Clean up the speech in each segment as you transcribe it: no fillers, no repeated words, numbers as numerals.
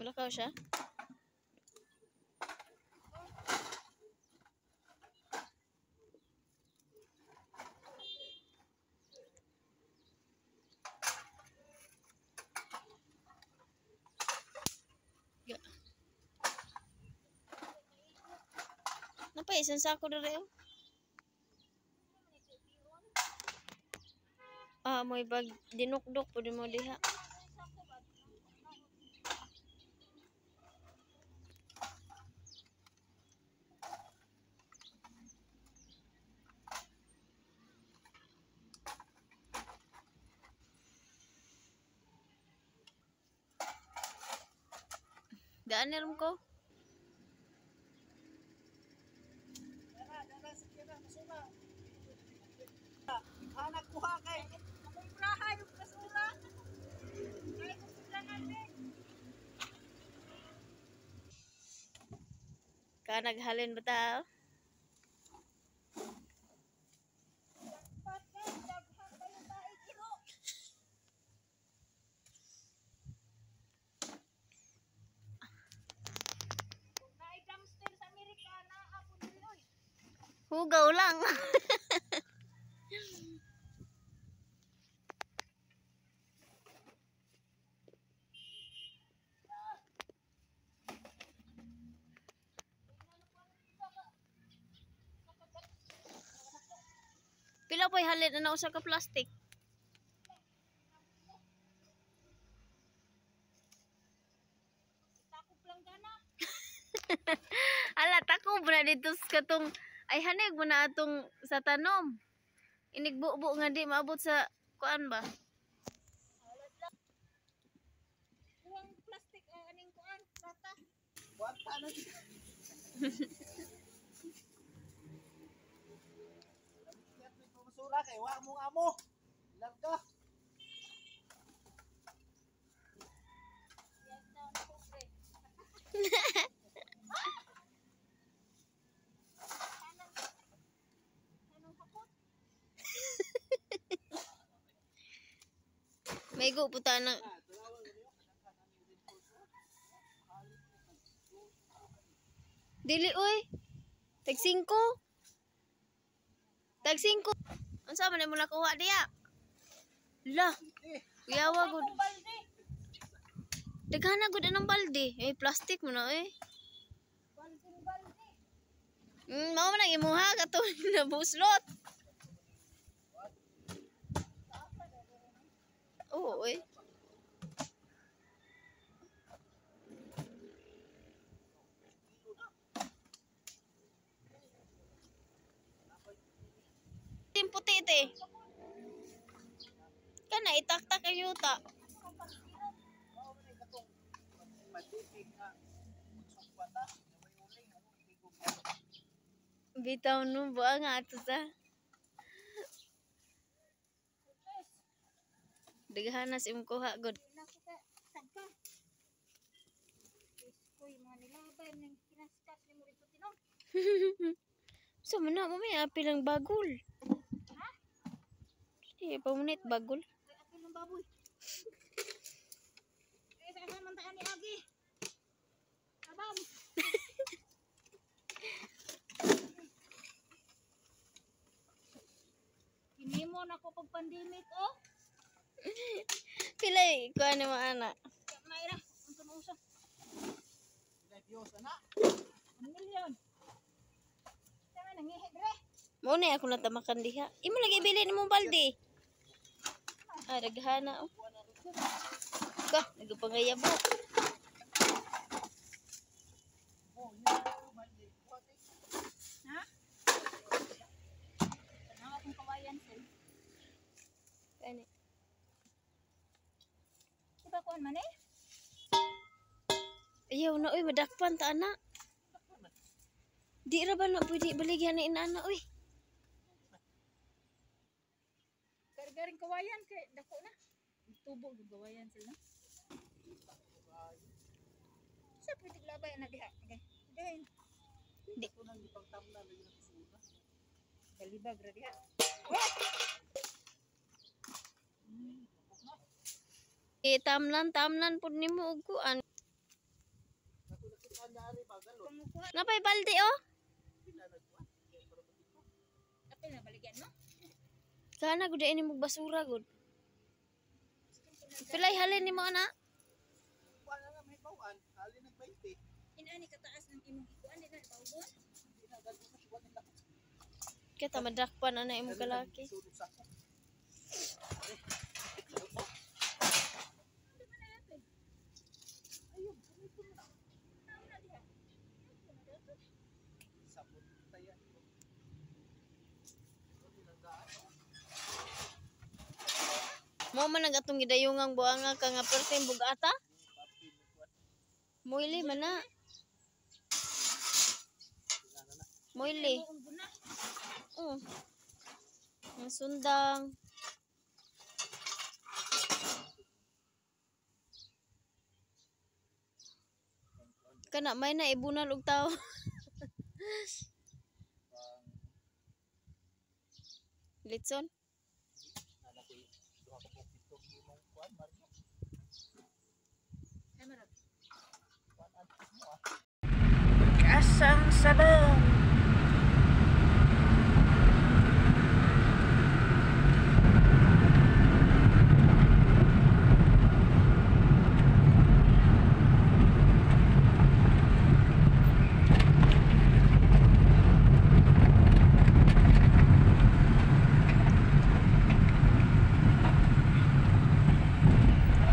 Mulakaw siya. Napa isang sako dere oh. Ah, moy bag dinukdok pud mo diha. Daan na ko. Anak kuha kay kumprahan yung basura. Ay kung natin. Ka naghalin ba ta? Hugaw lang. Pila po'y halin na nausa ka plastic? Takop lang gana. Ala, takob na dito sa katong ay hanig mo na atong sa tanom. Inigbubo nga di maabot sa kuan ba? Kuwang plastic aning kuan, rata. Kuan na. Basura kay wa mong amo. Larga. May go puta na. Dili oy. Tag 5. Tag 5. Unsa man mo nakuha diya? La. Kuyawa gud. Daghana gud anang balde. Eh plastic mo na eh. Mao man ang imuha kato nabuslot. Oo eh. Puti te. Kana itaktak ang yuta. Bitaw no buang nga ato sa. Daghan na si imong kuha gud. Sa man na mamaya apil ang bagol. Eh, pamunit bagol. Apil ng baboy. Eh, sa man taan ni Agi. Abam. Hinimo na ko pag pandemic, oh. Pilay, kuha ni mo ana. Mayra, unsa mo usa? Pilay Diyos ana. Million. Sama nangihi dre. Mo na ako natamakan diha. Imo lagi bili nimo balde. Ah, daghana oh. Ka, nagpangayabo. Ha? Tanaw akong kawayan sir. Kani. Di ba kuan man eh? Ayaw na oy, madakpan ta ana. Di ra ba na pwede baligyan ni inana oy. Gargaring kawayan kay dako na. Tubo gyud kawayan sila. Sa pwede labay na diha. Okay. Diha. Di ko nang ipagtamnan lagi na kusuna. Galibag ra diha. Eh, tamlan tamlan pud nimo og kuan. Napay balde oh. Apil na baligyan no? Kana gud ini mo basura gud. Pilay halin nimo ana. Kuan na may bawaan, halin nag 20. Inaani kataas ng imong ikuan di na bawgon. Hindi na gani mo siya nila. Kita madakpan ana imong kalaki. Sulod sa ako. Sabot tayo. Mo man ang atong gidayungang buanga ka nga perting bugata. Moili man na. Moili. Oh. Ang sundang. Kana may na ibunal og tao. Litson. Kasang sabong.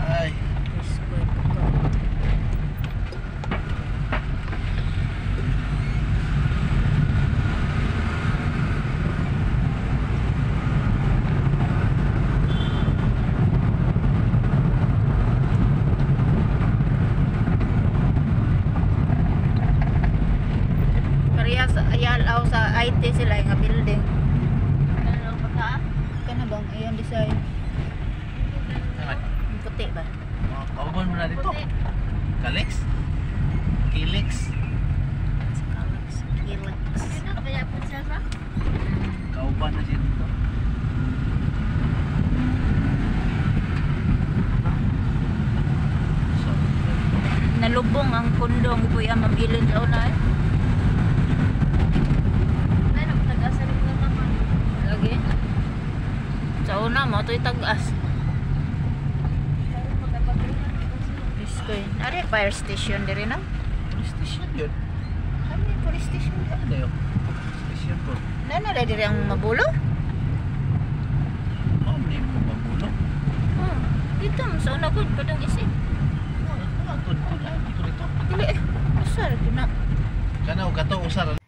Ay, Pareha sa ayalaw sa IT sila nga building. Ano ba ka? Kana bang ayon design? Ang puti ba? Kauban mo na dito. Kalix? Kilix? Alex Felix. Kaya po siya sa? Kauban na siya dito. So, Nalubong ang kundong kuya mabilin sa una eh. Ano, tag-asa rin mga taman. Lagi. Sa una mo to'y tag-as. Diyos ko yun. Ari, fire station diri na. Police station yun. Ano yung police station? Ano yun? Police station po. Nana na diri ang mabulo? Oh, hindi mo magulo. Hmm. Dito mo sa una ko padung isip. Ano, dito dito. Dili eh. Usar ko na. Kana o kato usar.